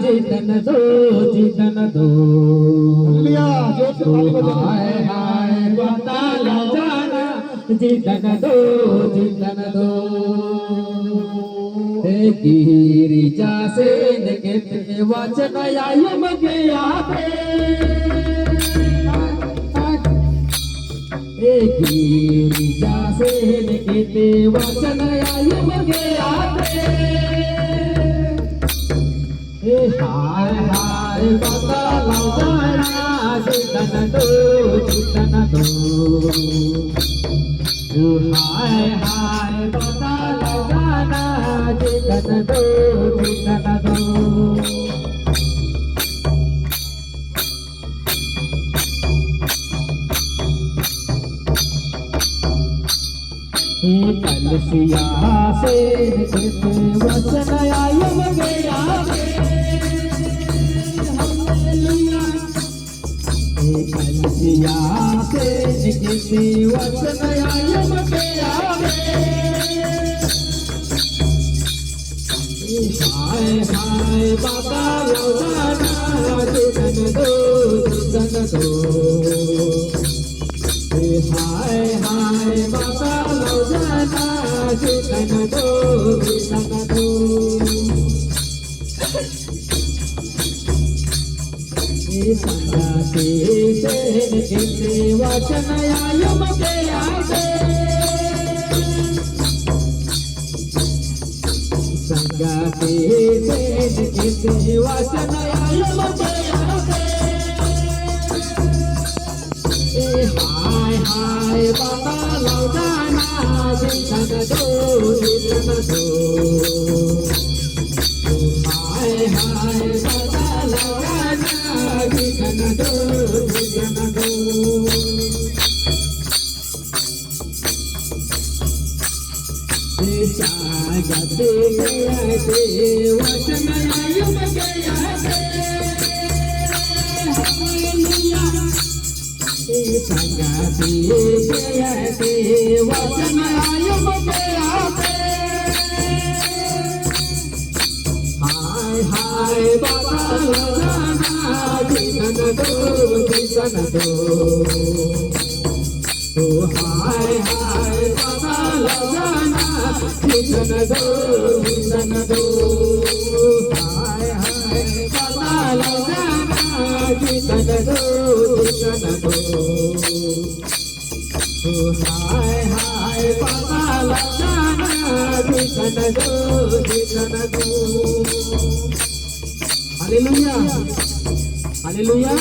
जीतन दो जीतन दो। हालेलुया। जोर से ताली बजाओ। हाय हाय पाताल जाना जीतन दो जीतन दो। गिरिजा सेन के वचन आयु मगे आते, गिरिजा सेन के वचन आयु मगे आते। ए हाय हाय पाताल जाना जीतन दो जीतन दो। हाय हाय पाताल जाना जीतन दो जीतन दो। कलसिया से वचन आयु गया। हालेलुया। कलसिया से वचन आयु गया। हाय हाय पाताल जाना जीतन दो जीतन दो। हाय हाय पाताल जाना जीतन दो जीतन दो। संगाते सेन के वचन आयु मगे आवे। संगाते सेन के वचन आयु मगे आवे। हाय हाय पाताल जाना जीतन दो जीतन दो। हाय हाय पाताल जाना जीतन दो जीतन दो। सागते गए वचन आयु गया। हालेलुया। संगति जयते वचन आयु गया। हाय हाय पाताल जाना जीतन दो जीतन दो। ओ हाय हाय पाताल जाना जीतन दो जीतन दो। हाय हाय पाताल जाना जीतन दो जीतन दो। ओ हाय हाय पाताल जाना जीतन दो जीतन दो। Hallelujah, hallelujah.